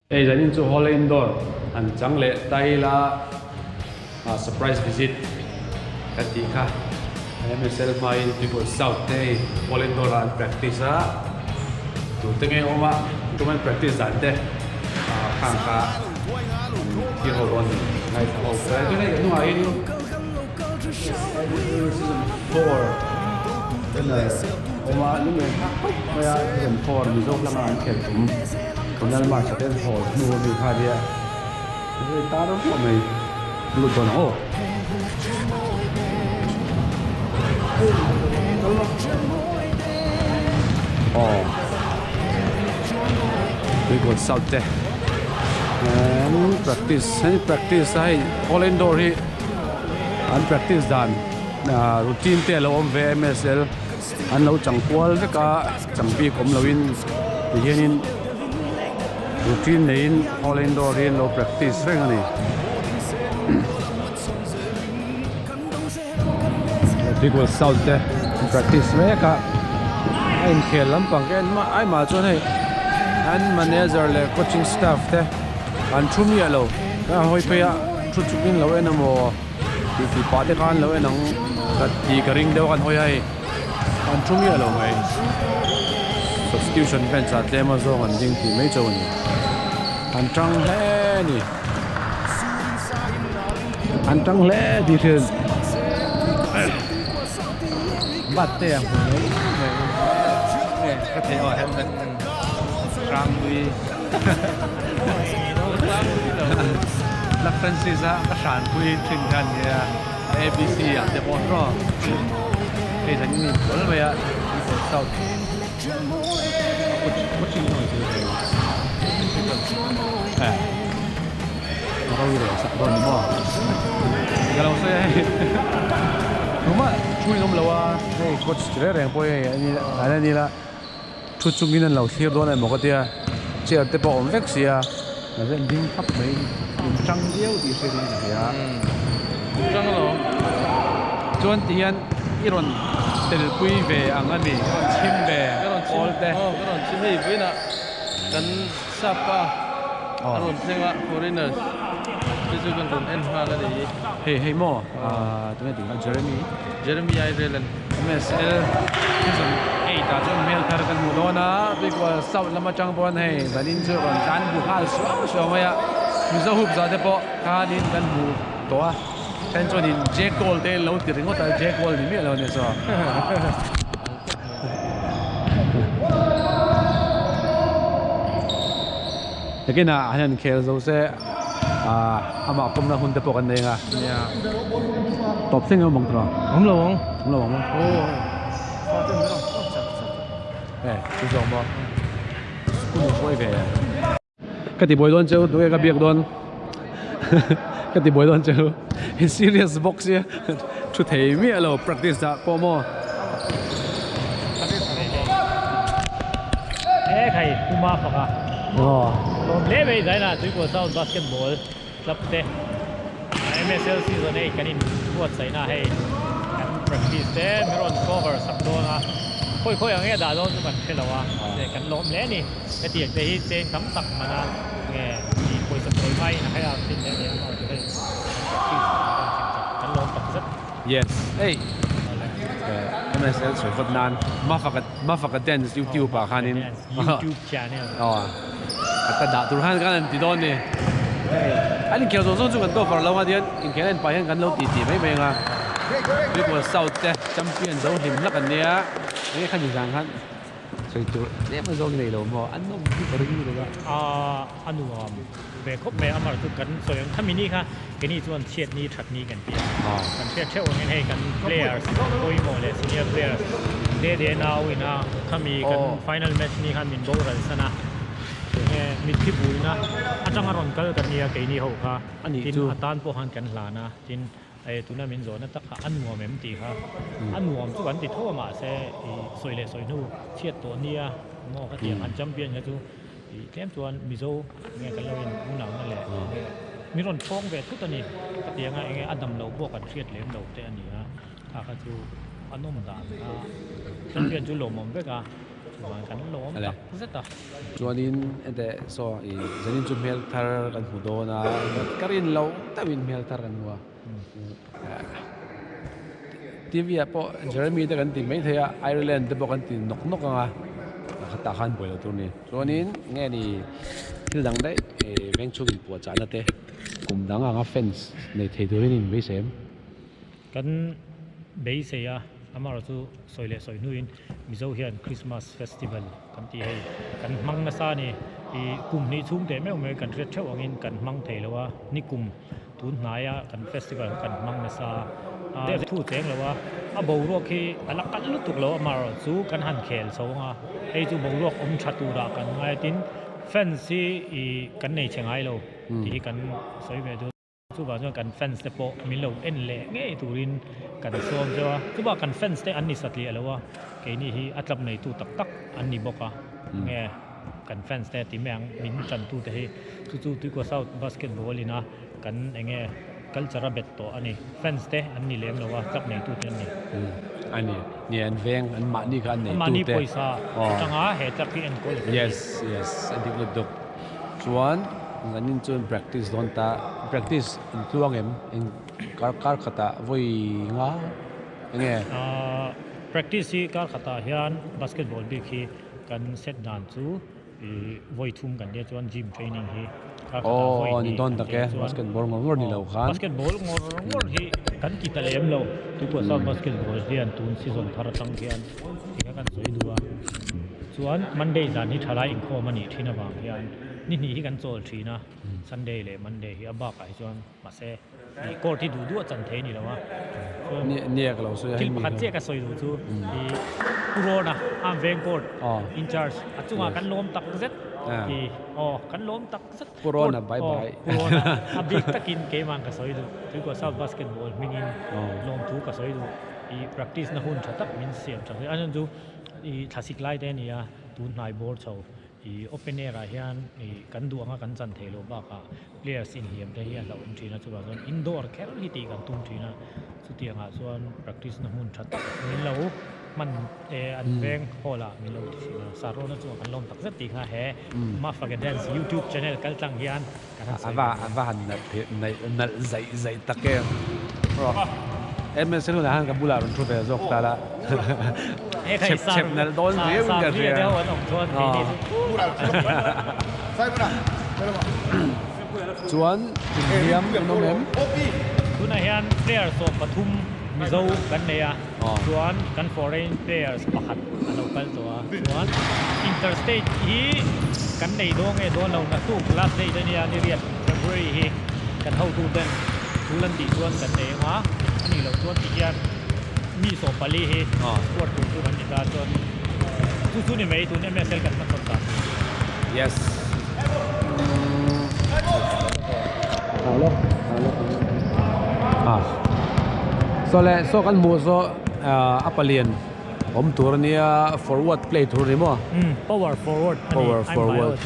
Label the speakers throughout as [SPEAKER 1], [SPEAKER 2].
[SPEAKER 1] Hei zanin chu Hall Indoor an chang leh taila surprise visit kan tih kha MSL hmain People South te hei Hall Indoor ah an practice a tute nge awm a tum an practice dan te khang kha an thlir ho dawn ni ngaithla ho chuan hei kan hnungah hian Season 4 banner awm a lunglen thlak khawp mai a season 4 Mizo hlanga an khelh tum Ronald March a te an hawl hnu a mi kha nia hei tar ruah mai lut dawn ang aw. Aw Tuikawn South te an practice an practice a hei all indoor hi an practice dan routine te a lo awm ve a msl an lo chang kual vek a chang bik awm loin tihianin routine neiin all indoor hi an lo practice reng a ni. Big South te an practice mek a a inkhel lampang ka en mah aimah chuan hei an manager leh coaching staff te an thu miah lo a hawi phei a thu chungin lo en emaw tih tih pah te khan lo en ang ka tih ka ring deuh a kan hawi a hei an thu miah lo mai substitution bench ah tlem a zawng an ding tih mai chauh a ni an tang hle a ni. An tang hle tih hriat bat te a hmu mai mai nge ka theih aw helmet hranghlui Black Francis a ka hranpui thin kha a nia ABC ah te pawh hraw hei zan in inchawl mai a South Thu chungin an lo thlir dawn emaw ka tia chair te pawh a awm vek sia mahse an ding thap mai in tang viau tih hriat in ka hria chuan ti hian i rawn telpui ve ang a ni i rawn chhim ve awl te.
[SPEAKER 2] Aw ka rawn chhim hei vawiinah kan sap pa a rawn thleng a foreigners te chu kan rawn en nghal a ni.
[SPEAKER 1] Hei hei maw tunge tih kha Jeremy
[SPEAKER 2] Jeremy Ireland
[SPEAKER 1] MSL season 8 ah chuan hmel thar kan hmu dawn a tuikual south lam atang pawn hei zanin chu rawn tlan bu nghal suau suau mai a Mizo hup zah te pawh khanin kan hmu tawh a. Then chuanin J Cole te lo ti ringawt a, J Cole ni miah lo ania chuan. Nakinah an han khel zo se amah pawmna hun te pawh kan nei ang a.
[SPEAKER 2] Nia.
[SPEAKER 1] Tawp thleng em awm ang tawh a?
[SPEAKER 2] Awm lo ang.
[SPEAKER 1] Awm lo ang maw?
[SPEAKER 2] Aw.
[SPEAKER 1] Eh, chu zawng maw? School hruai ve. Ka ti buai dawn cheu tunge ka biak dawn ka ti buai dawn cheu in serious bawk sia thu thei miah lo practice dah pawh maw.
[SPEAKER 3] He khai puma faka lawm hle mai zaina Tuipuo South Basketball Club te MSL season hei kan in buatsaihna hei kan practice te min rawn cover sak dawn a khawi khawi ang nge dah dawn chu kan hre lo a mahse kan lawm hle a ni hetiang te hi cheng tam tak hman a nge tih pawisa sawi hmain a hei a thin leh leh ang chu hei kan practice kan rawn thlen chak kan lawm tak zet.
[SPEAKER 1] Yes hei MSL sawi phawt nan Mafaka Mafaka dance YouTube ah khanin
[SPEAKER 3] YouTube channel
[SPEAKER 1] aw a ta dah tur khan kan han ti dawn ni hei an inkhel zawng zawng chu kan cover lo a tihian inkhel en pah hian kan lo ti ti mai mai ang a Tuikual South te champion zo hlim hlak an nia enge khami zan khan sawi tur tlem a zawng i nei lo maw an nawm hi ka ring lutuk a.
[SPEAKER 3] A nuam ve khawp mai amar chu kan sawi ang khami ni kha keini chuan chhiat ni that ni kan ti a kan hriat theuh angin hei kan players pawimawh leh senior players de de nau ina khami kan final match ni khan min boral san a enge mitthi buina atanga rawn kal kan nia keini ho kha tin a tan pawh khan kan hlan a tin e tuna min zawhna tak kha a nuam em tih kha a nuam chu kan ti tho a mahse ih sawi leh sawi hnu chhiat tawh nia maw ka tih ang han champion kha chu. Tih tlem chuan Mizo nge kan lo in unau na leh min rawn thawng ve thut a ni. Ka ti anga enge a dam lo pawh kan hriat lem lo te a ni a, kha kha chu a nawm dan kha champion chu lawmawm vek a, chuvang kan lawm tak zet a.
[SPEAKER 1] Chuanin hete saw i zanin chu hmel thar kan hmu dawn a, ka rin loh deuhin hmel thar kan hmu a. TV ah pawh Jeremy te kan ti mai thei a, Ireland te pawh kan ti nawk nawk ang a, khatah khan buai lo tur a ni. Chuanin nge ni thil dang daih veng chhung inpuahchahna te kum dang anga fans nei thei turin in beisei em?
[SPEAKER 3] Kan beisei a, amaherawh chu sawi leh sawi hnuin Mizo hian Christmas festival kan tih hei kan hmang nasa a ni. Ih kum hnih chhung teh meuh mai kan hriat theuh angin kan hmang thei lo a, ni kum tun hnaia kan festival kha kan hmang nasa a, thu cheng lo a, a boruak hi a la kalh lutuk lo amaherawh chu kan han khel chho ang a, hei chu boruak awm tha turah kan ngai a tin fans hi ih kan nei chhe ngai lo tih hi kan sawi ve duh. Chuvang chuan kan fans te pawh min lo en leh ngei turin kan sawm zeuh a, chuvang kan fans te an ni satliah lo a, keini hi a tlap neitu tak tak an ni bawk a, nge kan fans te ti mai ang min tantu te hi chu chu Tuikua South Basketball ina kan enge culture a bet tawh a ni, fans te an ni lem lo a, tlap neitu te an ni.
[SPEAKER 1] A ni, ni an veng an mahni kha an neitu te.
[SPEAKER 3] Mahni pawisa atanga he tlap hi enkawl kan ni.
[SPEAKER 1] Yes, yes, a dik lutuk. Chuan zanin chuan practice dawn ta, practice in tluang em? Eng kar kar khatah vawi nga enge?
[SPEAKER 3] Ahh practice hi kar khatah hian basketball bik hi kan set dan chu ih vawi thum kan tia chuan gym training hi kar khatah vawi
[SPEAKER 1] Aw ni
[SPEAKER 3] hnih
[SPEAKER 1] dawn
[SPEAKER 3] kan
[SPEAKER 1] tak
[SPEAKER 3] tia
[SPEAKER 1] e,
[SPEAKER 3] chuan
[SPEAKER 1] basketball ngawr ngawr ni lo khan.
[SPEAKER 3] Basketball ngawr ngawr hi kan ti ta lem lo, tupawh chuan basketball hian tun season thar atang hian tinge kan sawi duh a. Chuan Monday zan hi thalai inkhawm a nih thin avang hian ni hnih hi kan chawl thin a, Sunday leh Monday hi a bakah hi chuan mahse ih court hi duh duh a chan thei a ni lo a. Chuan thil pakhat chiah ka sawi duh chu ih Pu Rawna Amveng court in charge a chungah kan lawm tak zet ih aw kan lawm tak zet
[SPEAKER 1] Pu Rawna bye bye
[SPEAKER 3] Pu Rawna a bik takin keimah ka sawi duh Tuikua South Basketball hmingin lawmthu ka sawi duh ih practice na hun tha tak min siam tha a chuan chu I thlasik lai te a ni a, tun hnai bawr chho i open air ah hian i kan duh anga kan chan theih loh bakah players inhliam te hi a hlauhawm thin a, chuvang chuan indoor kher hi tih kan tum thin a, chutiang ah chuan practice na hmun tha tak min lo hman e an veng hall ah min lo ti thin a, Sarona chu kan lawm tak zet tih kha he Mafaka Dance YouTube channel kal tlang hian kan han sawi
[SPEAKER 1] A va han nalh theih nalh zaih zaih tak em rawh MSL hunah khan ka bulah rawn thu ve zawk ta la chhep chhep nalh dawn riau in ka hria chuan inhliam an awm em
[SPEAKER 3] tunah hian player 13 Mizo kan nei a chuan kan foreign players pakhat a lo kal tawh a chuan interstate hi kan nei dawn nge dawn lo naktuk last date a nia niriat February hi kan hotu ten thul an tih chuan kan nei ang a a nih loh chuan ti hian mi 14 hi squad tur chu kan ni ta chuan chu chu ni mai tun M_S_L kan hmachhawn ta.
[SPEAKER 1] Yes. Saw le saw kan hmuh saw a palian awm tur a nia forward play tur a ni maw?
[SPEAKER 3] Power forward a ni
[SPEAKER 1] Power forward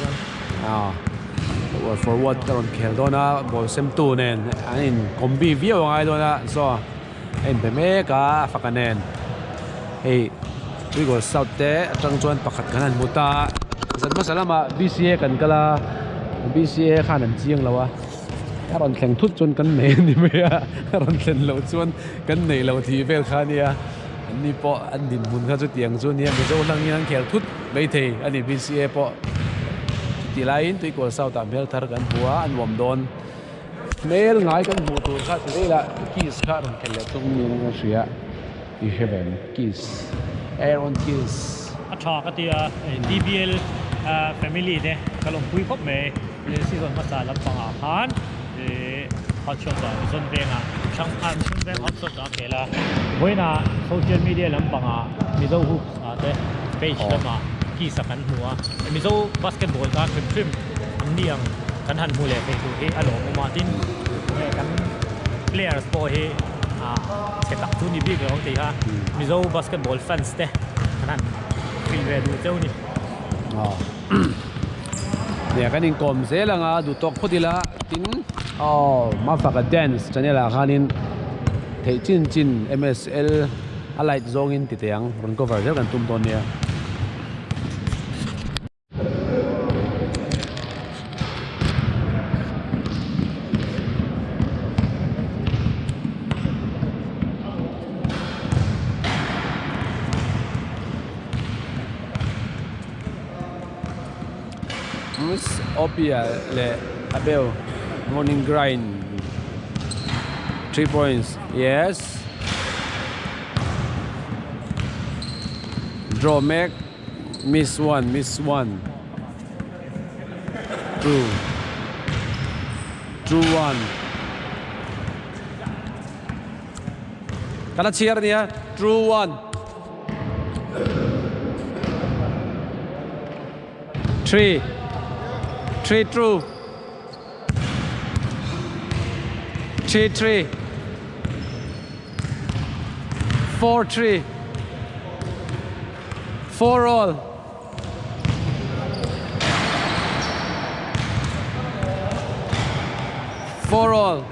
[SPEAKER 1] power forward a rawn khel dawn a ball sem tu nen an in combi viau a ngai dawn a saw a inpe mek a a faka nen hei Tuikawr South te atang chuan pakhat kan han hmu ta a zan hmasa lamah B_C_A kan kal a B_C_A khan an chiang lo a a rawn thleng thut chuan kan nei a ni mai a a rawn thlen loh chuan kan neih loh tih vel kha a nia an ni pawh an dinhmun kha chutiang chu a nia Mizo hlangin an khel thut maithei a ni B_C_A pawh chutih laiin Tuikawr South ah hmel thar kan hmu a a nuam dawn. Hmel ngai kan hmuh tur kha ti velah kiss kha a rawn khelh leh tum niin ka hria i hre ve ang kiss Aaron kiss.
[SPEAKER 3] A tha ka ti a DBL family te ka lawmpui khawp mai season hmasa lampangah khan hotshot ah Mission Vengah Mission Veng hotshot ah a khel a vawiinah social media lampangah Mizo hoops ah te page lamah kiss a kan hmu a Mizo basketball tan hrim hrim an ni ang. Kan han hmu leh thei tur hi a lawmawm a, tin nge kan players pawh hi ah chhe tak chu ni bik lo ang tih kha Mizo basketball fans te kan han hrilh ve duh cheu ni.
[SPEAKER 1] Aw nia kan inkawm zel anga duh tawk phawt ila tin Aw Mafaka Dance channel ah khanin theih chin chin MSL a light zawngin ti teh ang rawn cover zel kan tum dawn nia. Miss Opia leh Abel morning grind 3 points yes draw mek miss one miss one two two one Kan a chhiar ania true one three three true three three 4 3 4 all 4 all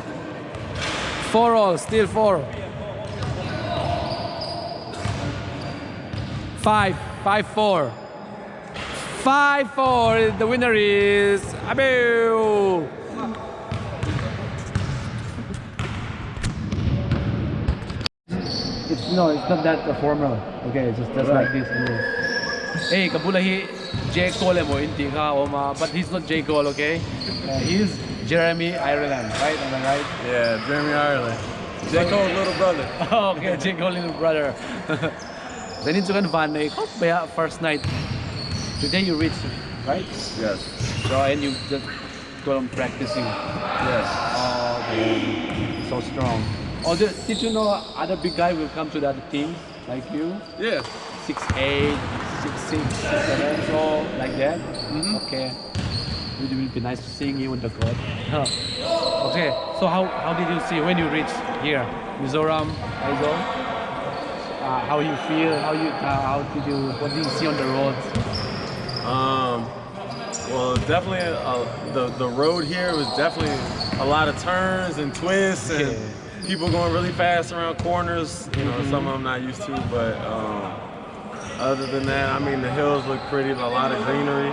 [SPEAKER 1] 4 all still 4 5 5 4 5 4 the winner is Abu It's no, it's not that formal. Okay, it's just, just like this. Hey, ka bula hi J Cole emaw in tih kha a awm a, but he's not J Cole, okay? He's Jeremy Ireland, right? Am I right?
[SPEAKER 4] Yeah, Jeremy Ireland. J Cole's little brother.
[SPEAKER 1] Okay, J Cole little brother. Zanin chu kan van nei khawp mai a, first night. Today you reach, right?
[SPEAKER 4] Yes.
[SPEAKER 1] So and you just go on practicing.
[SPEAKER 4] Yes.
[SPEAKER 1] Oh, okay. So strong. Oh, did you know other big guy will come to the other teams like you?
[SPEAKER 4] Yeah.
[SPEAKER 1] 6'8", 6'6", 6'7", so like that? Mm-hmm. Okay. It will be nice to seeing you on the court. Okay, so how did you see when you reach here, Mizoram, Aizawl? How you feel? How you how did you what did you see on the roads?
[SPEAKER 4] Well, definitely the road here was definitely a lot of turns and twists and people going really fast around corners. You know, some I'm not used to, but other than that, I mean, the hills look pretty, a lot of greenery.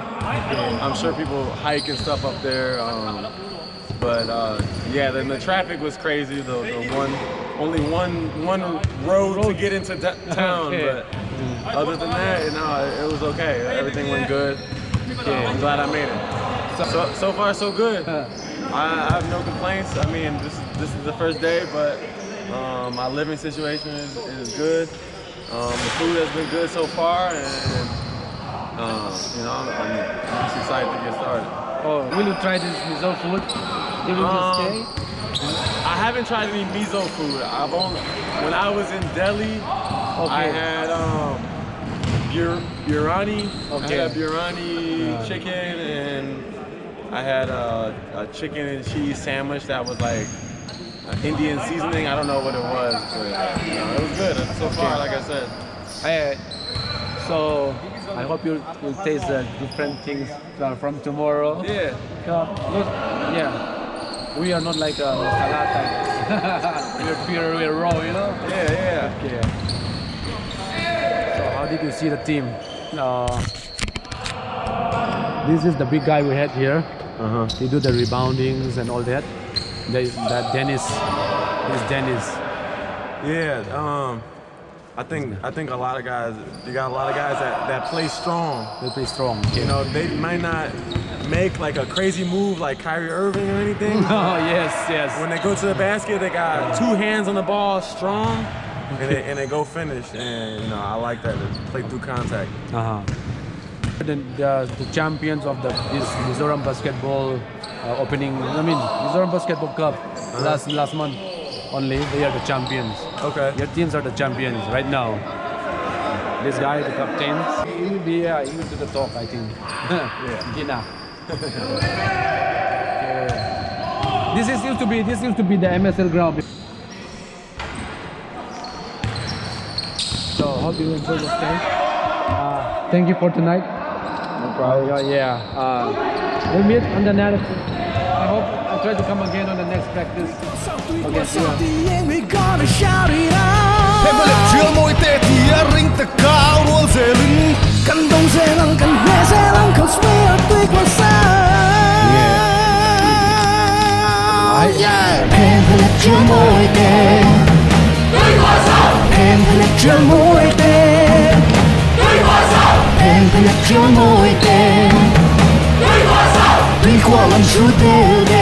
[SPEAKER 4] I'm sure people hike and stuff up there. But yeah, then the traffic was crazy. The one, only one road to get into town.
[SPEAKER 1] Okay.
[SPEAKER 4] But other than that, you know, it was okay. Everything went good. I'm glad I made it. So far, so good. I have no complaints. I mean, this is the first day, but my living situation is good. The food has been good so far, and you know, I'm just excited to get started.
[SPEAKER 1] Oh, will you try this Mizo food during your stay?
[SPEAKER 4] I haven't tried any Mizo food. I've only, when I was in Delhi, I had biryani. I had a biryani chicken, and I had a chicken and cheese sandwich that was like Indian seasoning. I don't know what it was, but you know, it was good so far, like I said.
[SPEAKER 1] Hey, so I hope you will taste the different things from tomorrow.
[SPEAKER 4] Yeah.
[SPEAKER 1] Yeah. We are not like a salad type. We are pure, we are raw, you know?
[SPEAKER 4] Yeah, yeah.
[SPEAKER 1] Okay. So how did you see the team? This is the big guy we had here. He do the reboundings and all that. That Dennis, this Dennis.
[SPEAKER 4] Yeah, I think a lot of guys, you got a lot of guys that play strong.
[SPEAKER 1] They play strong.
[SPEAKER 4] You know, they might not make a crazy move like Kyrie Irving or anything.
[SPEAKER 1] Oh, yes, yes.
[SPEAKER 4] When they go to the basket, they got two hands on the ball, strong, and they go finish. And you know, I like that. They play through contact.
[SPEAKER 1] The champions of this Mizoram basketball opening. I mean, Mizoram Basketball Cup last month only. They are the champions. Your teams are the champions right now. This guy, the captain, he will be, he will do the talk, I think.
[SPEAKER 4] Yeah.
[SPEAKER 1] Gina. Okay. This is used to be, this used to be the MSL ground. So hope you enjoy the stay. Thank you for tonight.
[SPEAKER 4] No problem.
[SPEAKER 1] Yeah. We'll meet on the night. I hope I try to come again on the next practice. Okay, see ya.
[SPEAKER 5] We gonna shout it out.
[SPEAKER 6] Hemale chial moi te ti a ring ta ka rual zelin
[SPEAKER 5] 感动这浪，感谢这浪，Cause we are 对过山。
[SPEAKER 1] Yeah.
[SPEAKER 5] 对过山。